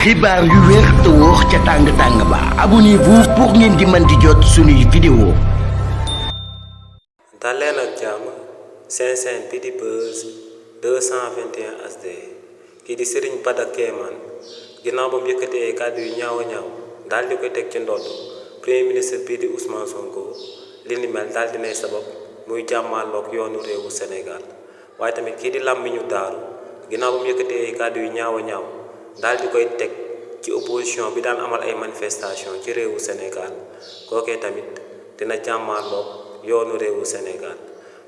xibaar yu wér te wóor ca tàng ba abonnez-vous pour ngeen di mën di jot suñuy vidéo. daleen ak jàmm seen chaîne bi di Buzz 221 HD kii di Serigne Bada Kéemaan ginnaaw ba mu yëkkatee ay kàddu yu ñaaw a ñaaw daal di koy teg ci ndodd premier ministre bii di Ousmane Sonko li ni mel daal dinay sabab muy jàmmaaloog yoonu réewu Sénégal waaye tamit kii di làmmiñu daaru ginnaaw ba mu yëkkatee ay kàddu yu ñaaw a ñaaw daal di koy teg ci opposition bi daan amal ay manifestation ci réewu Sénégal kookee tamit dina jàmmaaloog yoonu réewu Sénégal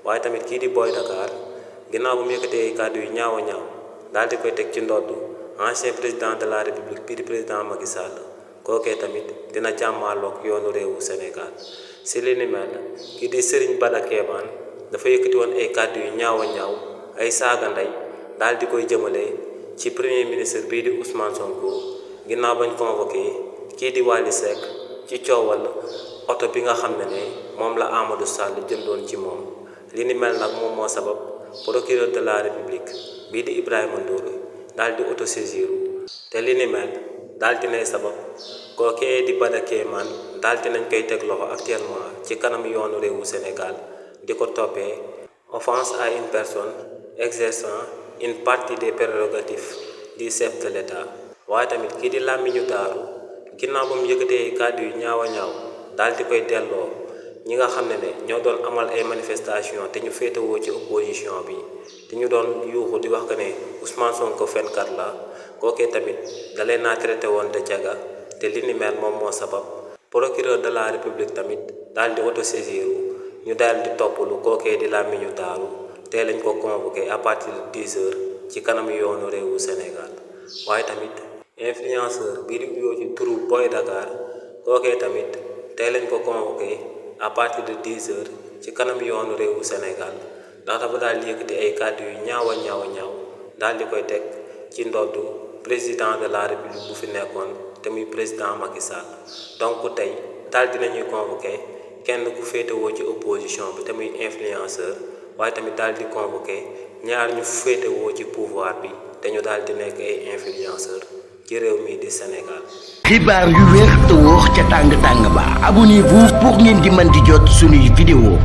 waaye tamit kii di Boy Dakar ginnaaw ba mu yëkkatee ay kàddu yu ñaaw a ñaaw daal di koy teg ci ndodd ancien président de la république bii di président Macky Sall kookee tamit dina jàmmaaloog yoonu réewu Sénégal si li ni mel kii di Serigne Bada Kéemaan dafa yëkkati woon ay kàddu yu ñaaw a ñaaw ay saaga ndey daal di koy jëmale ci premier ministre bii di Ousmane Sonko ginnaaw bañ convoqué kii di Wally Seck ci coowal oto bi nga xam ne moom la Amadou Sall jëndoon ci moom li ni mel nag moom moo sabab procureur de la république bii di Ibrahima Ndour daal di autosaisir te li ni mel daal dinay sabab kookee di Bada Kéemaan daal dinañ koy teg loxo actuellement ci kanam yoonu réewu Sénégal di ko toppee offense à une personne exerçant une partie des prérogatives du chef de l'État waaye tamit kii di làmmiñu daaru ginnaaw ba mu yëkkatee kàddu yu ñaaw a ñaaw daal di koy delloo ñi nga xam ne ñoo doon amal ay manifestation te ñu féetewoo ci opposition bi te ñu doon yuuxu di wax que ne Ousmane Sonko fenkat la kookee tamit dalee naa traité woon de caga te li ni mel moom moo sabab procureur de la république tamit daal di autosaisir ñu daal di toppalu kookee di làmmiñu daaru te lañ ko convoqué à partir de 10 heures ci kanam yoonu réewu Sénégal waaye tamit influenceur bii di uyoo ci turu Boy Dakar kookee tamit tey lañ ko convoqué à partir de 10 heures ci kanam yoonu réewu Sénégal ndax dafa daal di yëkkati ay kàddu yu ñaaw a ñaaw daal di koy teg ci ndoddu président de la république bu fi nekkoon te muy président Macky Sall donc tey daal dinañuy convoqué kenn ku féetewoo ci opposition bi te muy influenceur waaye tamit daal di convoqué ñaar ñu féetewoo ci pouvoir bi te ñu daal di nekk ay influenceur ci réew mi di Sénégal. xibaar yu wér te wóor ca tàng ba abonnez-vous pour ngeen di mën di jot suñuy vidéo.